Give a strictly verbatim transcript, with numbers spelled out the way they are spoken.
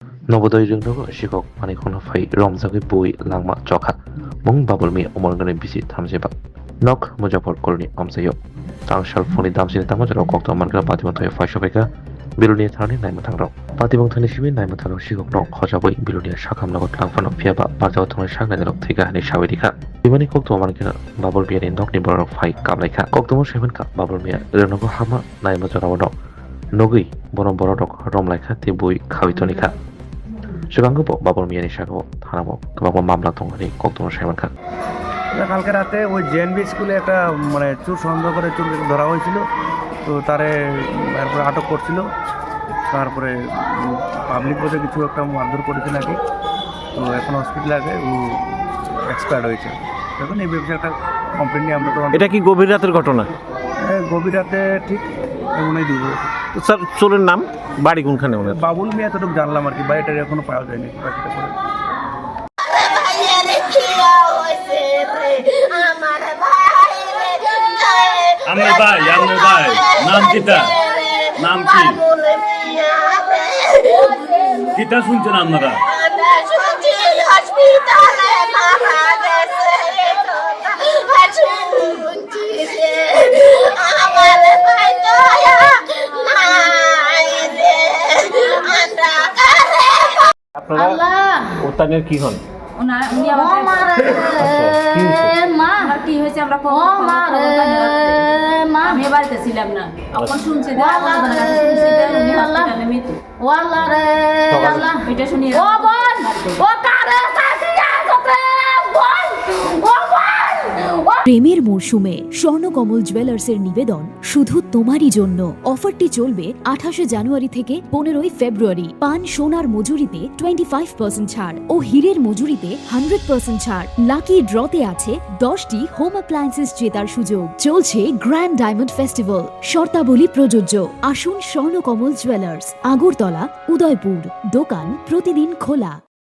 Nobodoy rwngnogo sikhok manwi khokno phai romjagwi bui langma chokha. Mung Babul Miya, umor wngkha bisi thamjiba. Nok Mujaffarpurni amchaio. Tangsal phungni damsini tamo jorao koktwma mankha, patibwng thaio phai sophaikha Bilonia thanani naimwthangrok. Patibwng thani simi naimwthangrok sikhokno khojagwi Bilonia sakham nogo twlang phano, phiyaba barjao thwngwi sak nainairok thwikha hwnwi sawi rikha. Bimani koktwma mankha Babul Miyani nokni bororok phai kamlaikha. Koktwma saimankha Babul Miya rwngnogo hama naima jorao no nugwi bono bororok romlaikha tei bui khawi tonikha. Swkango bo Babul Miyani sakao thanao kwbangma mamla tongo hwnwi koktwma saimankha. না, কালকে রাতে ওই জেএনভি স্কুলে একটা, মানে, চুর সন্দেহ করে চুর ধরা হয়েছিল। তো তারে এরপরে আটক করছিল। তারপরে, উম, পাবলিক বোধহয় কিছু একটা মারধর করেছে নাকি। তো এখন হসপিটালে আছে, ও এক্সপায়ার্ড হয়েছে। এখন এই বিষয়ে একটা কমপ্লেন নিয়ে আমরা তো এটা কি গভীর রাতের ঘটনা? হ্যাঁ, গভীর রাতে ঠিক এমনই দিব। তো স্যার, চোরের নাম, বাড়ি কোনখানে ওনার? বাবুল মিয়া, এতটুকু জানলাম আর কি, বাড়িটা এখনো পাওয়া যায়নি, বাকিটা পরে। আমার ভাই, আমার ভাই, নাম কিতা? নাম কি? বাবুল মিয়া। কিতা শুনছেন আপনারা? আমরা শুনছি হসপিটালে মারা গেছে। শুনছি যে আমার ভাই তো নাই রে। আমরা কারে আপনারা আল্লাহ। ওতানের কি হন? ওনা-, উনি ও আমাকে মা রে, আচ্ছা, কি হয়েছে? মা। আমার কি হয়েছে আমরা ও খবর, মা খবর রে, পাই না রাত্রে। মা। আমি বাড়িতে ছিলাম না। তখন শুনছি যে ও আল্লাহ আমার রে, শুনছি যে উনি আল্লাহ। হসপিটালে মৃত। ও আল্লাহ রে, সকালে আল্লাহ। এটা শুনিয়ে ও বোন, ও কারে সাথে আসতে, বোন, ও বোন, ও প্রেমের মরশুমে স্বর্ণকমল জুয়েলার্সের নিবেদন শুধু তোমারই জন্য। অফারটি চলবে আঠাশে জানুয়ারি থেকে পনেরোই ফেব্রুয়ারি। পান সোনার মজুরিতে টোয়েন্টি ফাইভ পার্সেন্ট ছাড় ও হীরের মজুরিতে হান্ড্রেড পার্সেন্ট ছাড়। লাকি ড্রতে আছে দশটি হোম অ্যাপ্লায়েন্সেস জেতার সুযোগ। চলছে গ্র্যান্ড ডায়মন্ড ফেস্টিভ্যাল। শর্তাবলী প্রযোজ্য। আসুন স্বর্ণকমল জুয়েলার্স, আগরতলা, উদয়পুর। দোকান প্রতিদিন খোলা।